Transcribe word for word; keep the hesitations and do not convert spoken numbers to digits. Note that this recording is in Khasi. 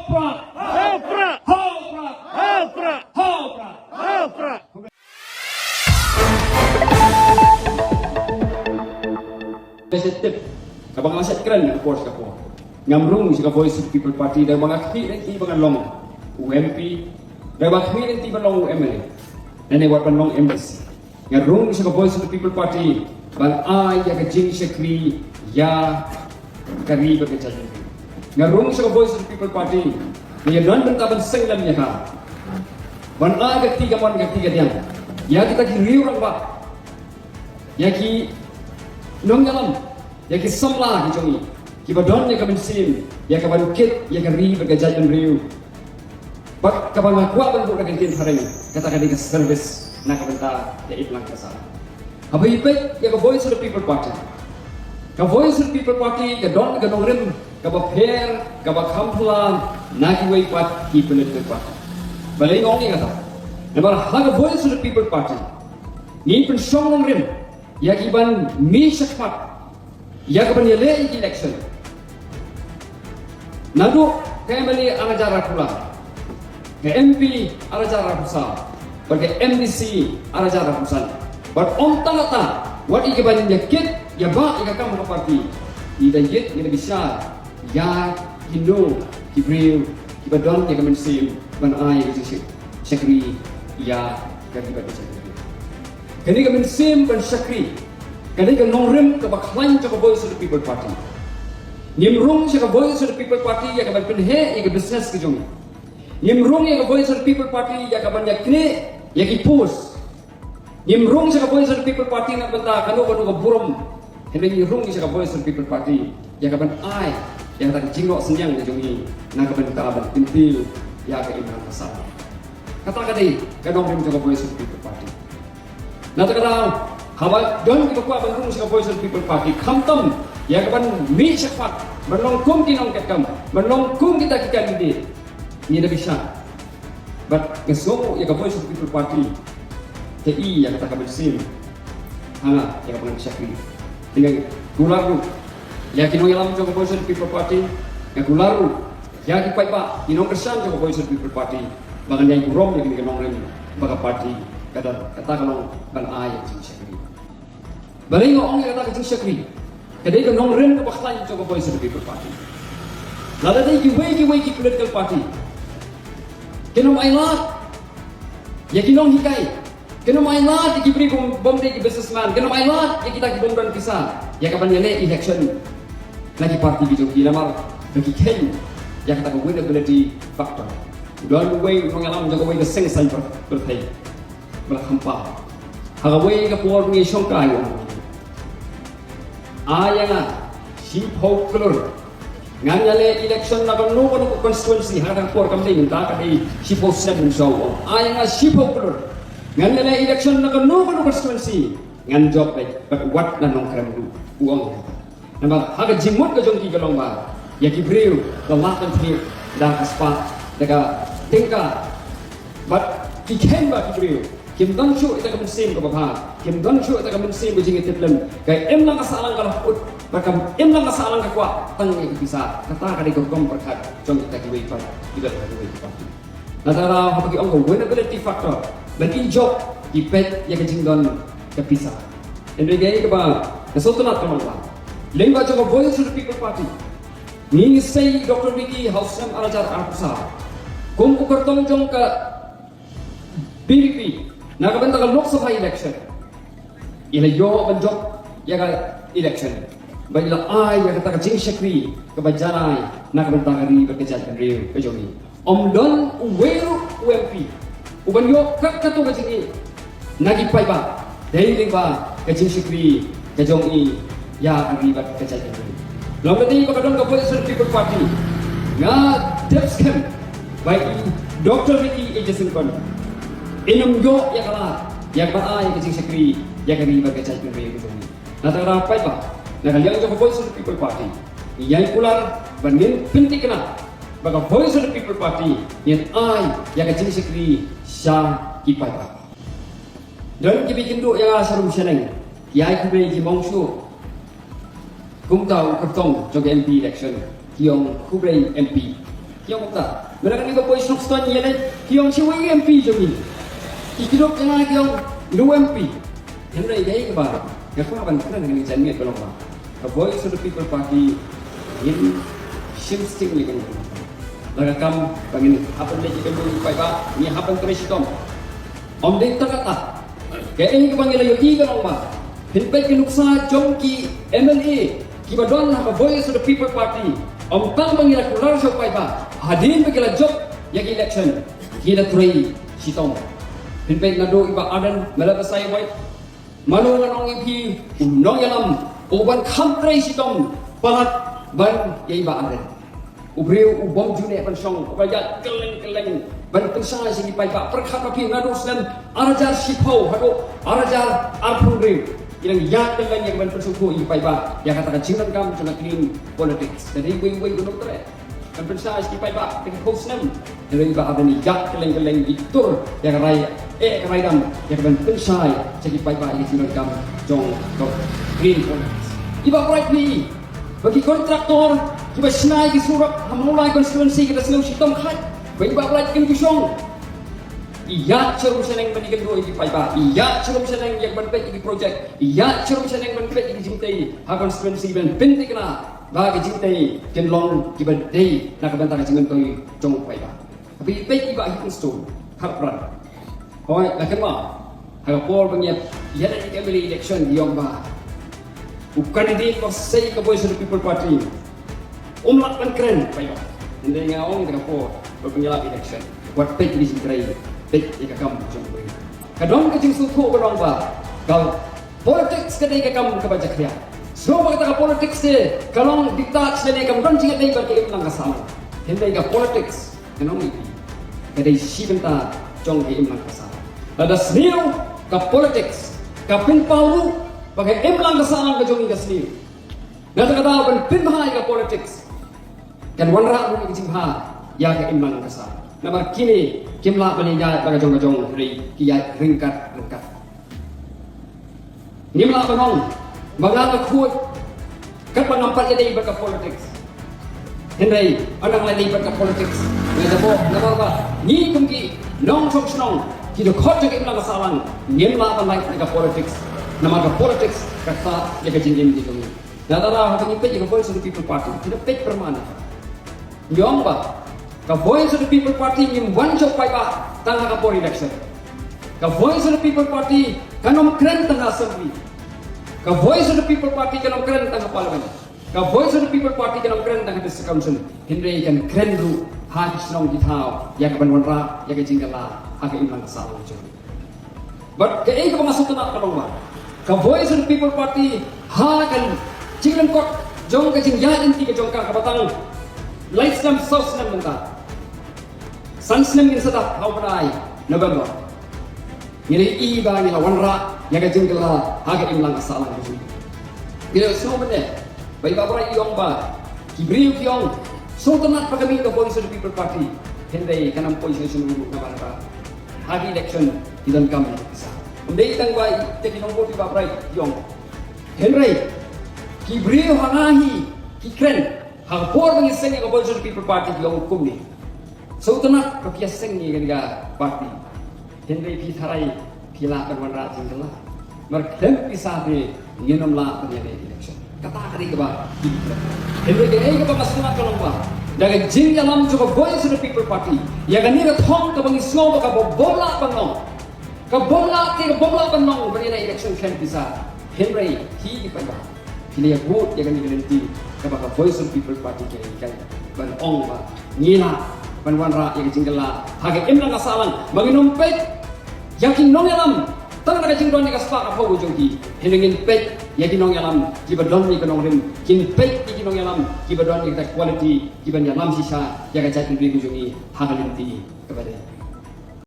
Pra! Hau pra! Hau pra! Hau pra! Hau pra! Hau pra! Ka shet tip, kaba nga la shet kren ha ka por sha ka por. Ngam rung sha ka Voice of the People Party da ba nga khmih lynti ba ngan long u M P, da ba khmih lynti ban long u M L A. Lane wat ban long M D C. Nga rung sha ka Voice of the People Party ban ai ïa ka jingshakri ïa ka ri bad ka jaitbynriew. Nga rung sha ka Voice of the People Party ban ïa don bynta ban seng lem ïa ka, ban ai ka kti kamon ka kti kadiang ïa kita ki riew rangbah, ïa ki nongïalam, ïa ki samla ki jong ngi kiba don ïa ka mynsiem ïa ka ban kit ïa ka ri bad ka jaitbynriew. Bad kaba nga kwah ban buh da ka ktien phareng, kata ka dei ka service na ka bynta ka imlang ka sahlang. Haba ïa peit ïa ka Voice of the People Party, ka Voice of the People Party ka don ka nongrim kaba pher, kaba kham phylla na kiwei pat ki political party. Balei nga ong ïa kata? Namar ha ka Voice of the People Party ngi pynshong nongrim ïa ki ban mih shakhmat ïa ka ban ïaleh ïa ki election. Naduh ka M L A ar hajar arphew lai, ka M P ar hajar arphew saw, bad ka M D C ar hajar arphew san. Bad ym tang katta, wat ïa ka ban ïa kit ïa ba ïa ka kam ka party, ngi da ïit ngi da bishar ïa kino ki briew kiba don ïa ka mynsiem ban ai ïa ka jingshakri ïa ka ri bad ka jaitbynriew. Kane ka mynsiem ban shakri ka dei ka nongrim kaba khlaiñ jong ka Voice of the People Party. Ngim rung sha ka Voice of the People Party ïa ka ban pynheh ïa ka business ka jong ngi. Ngim rung ïa ka Voice of the People Party ïa ka ban ïa knieh ïa ki post. Ngim rung sha ka Voice of the People Party na ka bynta kano kano ka burom. Hynrei ngi rung sha ka Voice of the People Party ïa ka ban ai ïa kata ka jingnoh synñiang ka jong ngi na ka bynta ban kyntiew ïa ka imlang ka sahlang. Kata ka dei ka nongrim jong ka Voice of the People Party. Na kata ka daw, haba don kiba kwah ban rung sha ka Voice of the People Party, khamtam ïa ka ban mih shakhmat ban long kum ki nongkitkam, ban long kum kita ki candidate, ngi da bishar. Bad nga sngew ïa ka Voice of the People Party ka i ïa kata ka mynsiem ha nga ïa ka ban shakri. Te nga kular ruh ïa ki nongïalam jong ka Voice of the People Party, nga kular ruh ïa ki paidbah, ki nongkyrshan jong ka Voice of the People Party, ba ngan ïai burom ïa kane ka nongrim ba ka party ka don, kata ka long ban ai ïa ka jingshakri. Balei nga ong ïa kata ka jingshakri? Ka dei ka nongrim kaba khlaiñ jong ka Voice of the People Party. Lada dei kiwei kiwei ki political party, kin ym ailad ïa ki nonghikai, kin ym ailad ïa ki briew bym, bym dei ki businessman, kin ym ailad ïa kita ki bym don pisa ïa ka ban ïaleh election na ki party ki jong ki, namar ba ki kheiñ ïa kata ka winnability factor. Don uwei u nongïalam jong kawei ka seng saiñ pyrthei ba la kham paw ha kawei ka por, ngi shongkai, u ong, ai ïa nga shiphew klur, ngan ïaleh election na kano kano ka constituency. Ha kata ka por kam dei mynta, ka dei shiphew snem mynshuwa, u ong, ai ïa nga shiphew klur, ngan ïaleh election na kano kano ka constituency, ngan jop beit, bad wat la nongkren ruh, u ong. Namar ha ka jingmut ka jong ki ka long ba ïa ki briew la lah ban thied da ka spah, da ka tyngka. Bad ki kheiñ ba ki briew kim don shuh ïa ka mynsiem kaba bha, kim don shuh ïa ka mynsiem ka jingïatiplem. Ka imlang ka sahlang ka la put, bad ka imlang ka sahlang ka kwah tang ïa ka pisa. Kata ka dei ka rukom pyrkhat jong kita kiwei pat, kita kiwei pat. Na kata ka daw, haba ki ong ka winnability factor, ban ïoh jop, ki peit ïa ka jingdon ka pisa. Hynrei kaei kaba nga sngewtynnat ka long ba lyngba jong ka Voice of the People Party, ngi sei Doctor Ricky ha u snem ar hajar arphew saw kum u kyrtong jong ka B P P na ka bynta ka Lok Sabha election. I la ïoh ban jop ïa ka election bad i la ai ïa kata ka jingshakri kaba janai na ka bynta ka ri bad ka jaitbynriew ka jong ngi. Ym don uwei ruh u M P uban ïoh kat katto ka jingïeit na ki paidbah dei lyngba ka jingshakri ka jong i ïa ka ri bad ka jaitbynriew. Long ka dei ba ka don ka Voice of the People Party, nga tip skhem ba i Doctor Ricky A J Syngkon in ym ïoh ïa ka lad ïa kaba ai ïa ka jingshakri ïa ka ri bad ka jaitbynriew ka jong ngi. Na kata ka daw paidbah, na ka liang jong ka Voice of the People Party, ngi ïai kular ba ngin pynthikna ba ka Voice of the People Party ngin ai ïa ka jingshakri sha ki paidbah. Don kiba kynduh ïa nga sharum shaneng, ki ai khublei, ki ong shuh, kumta u kyrtong jong ka M P election, ki ong khublei M P. Ki ong kumta. Mynta kane ka Boy Shnong Stone ïa leh, ki ong shi wei M P jong ngi. Ki kiduk jong nga ki ong du M P. Hynrei dei kaba nga kwah ban kren ha kane ka janmiet ba long ba ka Voice of the People Party ngin shim sting ïa kane. La ka kam ba ngin hap ban leh ïa kane, paidbah, ngin hap ban trei shitom. Ym dei tang kata. Kaei kaba ngi la ïohi ka long ba, phin peit ki nuksa jong ki M L A kiba don ha ka Voice of the People Party, ym tang ba ngi la kular sha u paidbah, hadien ba ki la jop ïa ki election, ki la trei shitom. Phin peit naduh i Bah Ardent, me la ba sai wai. Mano ngan ong ïa phi, u nongïalam uban kham trei shitom palat ban ïa i Bah Ardent. U briew u bym ju neh ban shong, uba ïaid kylleng kylleng ban pynshai sha ki paidbah. Pyrkhat ma phi, naduh snem ar hajar shiphew haduh ar hajar arphew hynriew, i dang ïaid kylleng ïa ka ban pynsngewthuh ïa ki paidbah ïa kata ka jingdonkam jong ka clean politics. Ka dei wei wei u nongtrei ban pynshai sha ki paidbah ha ki phew snem. Hynrei i Bah Ardent i ïaid kylleng kylleng, i tur ïa ka rai eh ka rai dam ïa ka ban pynshai sha ki paidbah ïa ka jingdonkam jong ka clean politics. I Bah Bright, phi ba ki contractor kiba shna ïa ki surok ha Mawlai constituency ki da sngew shitom khat ba i Bah Bright kim ju shong. I ïaid sharum shaneng ban ïakynduh ïa ki paidbah, i ïaid sharum shaneng ïa ban peit ïa ki project, i ïaid sharum shaneng ban peit ïa ki jingtei ha constituency, ban pynthikna ba ki jingtei kin long kiba dei na ka bynta ka jingmyntoi jong u paidbah. Haba i peit i Bah Heaton Stone, Kharpran, hooid, la kynmaw ha ka por ba ngi ïa leh ïa ka M L A election, i ong ba u candidate ba sei ka Voice of the People Party um lah ban kren, paidbah. Hynrei nga ong ha ka por ba ngi ïa leh election, wat peit ïa ki jingtrei, peit ïa ka kam jong u. Ka don ka jingsngewthuh ba long ba ka politics ka dei ka kam kaba jakhlia. Sngewbha kata ka politics te ka long diktat lane kam don jingïadei bad ka imlang ka sahlang. Hynrei ka politics, ngan ong ïa phi, ka dei shi bynta jong ka imlang ka sahlang. Lada sniew ka politics, ka pynpaw ruh ba ka imlang ka sahlang ka jong ngi ka sniew. Na kata ka daw ban pynbha ïa ka politics, kan wanrah ruh ïa ka jingbha ïa ka imlang ka sahlang. Namar kine kim lah ban ïaid la ka jong ka jong, hynrei ki ïaid ryngkat ryngkat. Ngim lah ban ong ba nga nga khuid katba ngam pat ïadei bad ka politics. Hynrei ynda nga la dei bad ka politics, nga jaboh namar ba ngi kum ki nongshong shnong, ki dkhot jong ka imlang ka sahlang, ngim lah ban lait na ka politics. Namar ka politics ka ktah ïa ka jingim jong ngi. Lada ngi peit ïa ka Voice of the People Party, ngi peit pyrman. Ngi ong ba ka Voice of the People Party ngim wan sha u paidbah tang ha ka por election. Ka Voice of the People Party kan ym kren tang ha Assembly. Ka Voice of the People Party kan ym kren tang ha Parliament. Ka Voice of the People Party kan ym kren tang ha District Council. Hynrei kan kren ruh ha ki shnong ki thaw ïa ka ban wanrah ïa ka jingkylla ha ka imlang ka sahlang jong ngi. Bad kaei kaba nga sngewtynnat ka long ba ka Voice of the People Party ha ka jinglyngkot jong ka jingïaid lynti ka jong ka kaba tang lai snem saw snem mynta. San snem ngin sa dap ha u bnai November. Ngi la ïohi ba ngi la wanrah ïa ka jingkylla ha ka imlang ka sahlang ka jong ngi. Ngi la sngew mynne ba i Bah Bright i ong ba ki briew ki ong sngewtynnat ba ka mih ka Voice of the People Party. Hynrei kan ym poi sha shnong ruh namar ba ha ki election ki donkam ïa ki pisa. Ym dei tang ba ïa ki nongvote i Bah Bright i ong. Hynrei ki briew ha nga hi ki kren ha ka por ba ngi seng ïa ka Voice of the People Party, ki ong kumne. Sngewtynnat ba phi ïa seng ïa kane ka party. Hynrei phi tharai phi lah ban wanrah jingkylla. Namar khlem pisa te ngin ym lah ban ïaleh election. Kata ka dei kaba. Hynrei kaei kaba nga sngewtynnat ka long ba da ka jingïalam jong ka Voice of the People Party, ïa kane ka thong kaba ngi sngew ba ka bym lah ban long. Ka bym lah te ka bym lah ban long ban ïaleh election khlem pisa. Hynrei hi ki paidbah, phi la ïa vote ïa kane ka lynti kaba ka Voice of People Party ka ïa ban ong ba ngi lah ban wanrah ïa ka jingkylla ha ka imlang ka sahlang. Ba ngin ym peit ïa ki nongïalam tang na ka jingdon ïa ka spah ka phew jong ki. Hynrei ngin peit ïa ki nongïalam kiba don ïa ka nongrim. Ngin peit ïa ki nongïalam kiba don ïa ka quality, kiban ïalam shisha ïa ka jaitbynriew jong ngi ha ka lynti kaba dei.